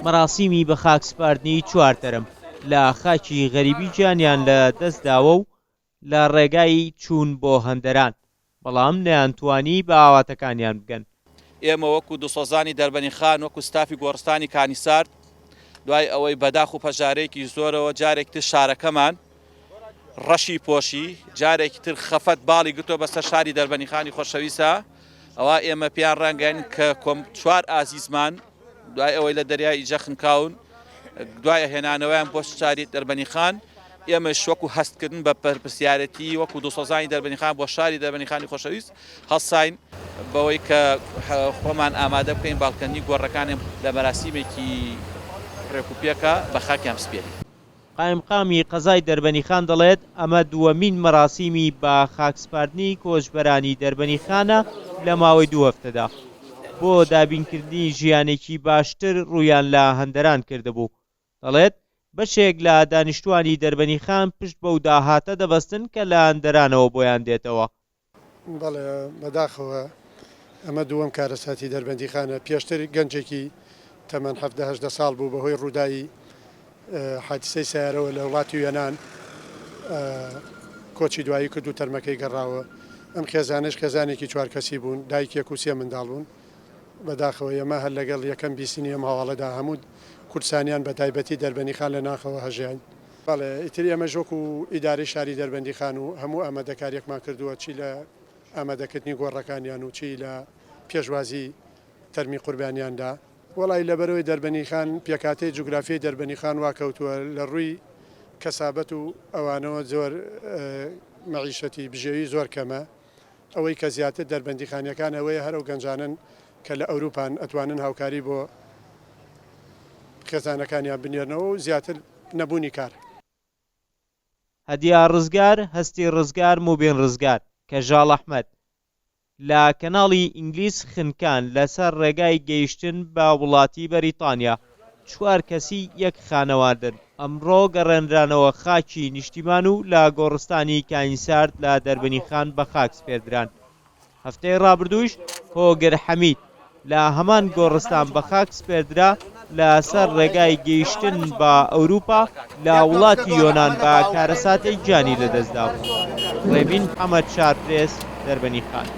مەراسیمی بەخاکسپاردنی چوار تەرم لە خاکی غەریبی گیانیان لە دەست داوە و لە ڕێگای چوون بۆ هەندەران، بەڵام نەیانتوانی بە ئاواتەکانیان بگەن. ئێمە وەکو دڵسۆزانی دەربەنیخان، وەکو ستافی گۆڕستانی کانیسارد، دوای ئەوەی بەداخ و پەژارەیەکی زۆرەوە جارێکی تر شارەکەمان ڕەشی پۆشی، جارێکی تر خەفەت باڵی گرتووە بەسەر شاری دەربەنیخانی خۆشەویستە، ئەوا ئێمە پێیان ڕانگەین کە کۆم چوار ئازیزمان دوای ئەوەی لە دەریای ئیجە خنکاون، دوای هێنانەوەیان بۆ شاری دەربەنیخان، ئێمەش وەکو هەستکردن بە بەرپرسیارێتی وەکو دڵسۆزانی دەربەنیخان بۆ شاری دەربەنیخانی خۆشەویست هەڵساین بەوەی کە خۆمان ئامادە بکەین باڵکەنی گۆڕەکانیان لە مەراسیمێکی ڕێکوپێکا بە خاکیان بسپێرین. قایمقامی قەزای دەربەنیخان دەڵێت، ئەمە دووەمین مەراسیمی بە خاکسپاردنی کۆچبەرانی دەربەنیخانە لە ماوەی دوو هەفتەدا، بۆ دابینکردنی ژیانێکی باشتر ڕوویان لە هەندەران کردبوو. دەڵێت، بەشێک لە دانیشتووانی دەربەنیخان پشت بەو داهاتە دەبەستن کە لە هەندەرانەوە بۆیان دێتەوە. بەڵێ بەداخەوە ئەمە دووەم کارەساتی دەربەندیخانە، پێشتر گەنجێکی تەمەن 17 18 ساڵ بوو بەهۆی ڕووداوی حادیسەی سەیارەوە لە وڵاتی یۆنان کۆچی دوایی کرد و تەرمەکەی گەڕاوە، ئەم خێزانەش خێزانێکی چوار کەسی بوون، دایکێک و سێ منداڵ بوون. بەداخەوە ئێمە هەر لەگەڵ یەکەم بیستنی ئەم هەواڵەدا هەموو کوردسانیان بە تایبەتی دەربەنیخان لە ناخەوە هەژیاین. بەڵێ ئیتر ئێمەش وەکو ئیدارەی شاری دەربەندیخان و هەموو ئامادەکاریەکمان کردووە چی لە ئامادەکردنی گۆڕەکانیان و چی لە پێشوازی تەرمی قوربانیاندا. وەڵای لەبەرئەوەی دەربەنیخان پێکهاتەی جوگرافیای دەربەنیخان وا کەوتووە لە ڕووی کەسابەت و ئەوانەوە زۆر مەعیشەتی بژێوی زۆر کەمە ئەوەی کە زیاتر دەربەندیخانیەکان ئەوەیە هەر ئەو گەنجانەن کە لە ئەوروپان ئەتوانن هاوکاری بۆ خێزانەکانیان بنێرنەوە و زیاتر نەبوونی کار. هەدیا ڕزگار، هەستی ڕزگار، موبین ڕزگار، کەژاڵ ئەحمەد، لە کەناڵی ئینگلیز خنکان لەسەر ڕێگای گەیشتن بە وڵاتی بەریتانیا، چوار کەسی یەک خانەوادەن، ئەمڕۆ گەڕێنرانەوە خاکی نیشتیمان و لە گۆڕستانی کاینسارد لە دەربەنیخان بەخاک سپێردران. هەفتەی ڕابردوویش هۆگر حەمید لە هەمان گۆڕستان بەخاک سپێردرا لە سەر ڕێگای گەیشتن بە ئەوروپا لە وڵاتی یۆنان بە کارەساتێک گیانی لەدەستدابوو. ڕێبین محەمەد شارپرێس، دەربەنیخان.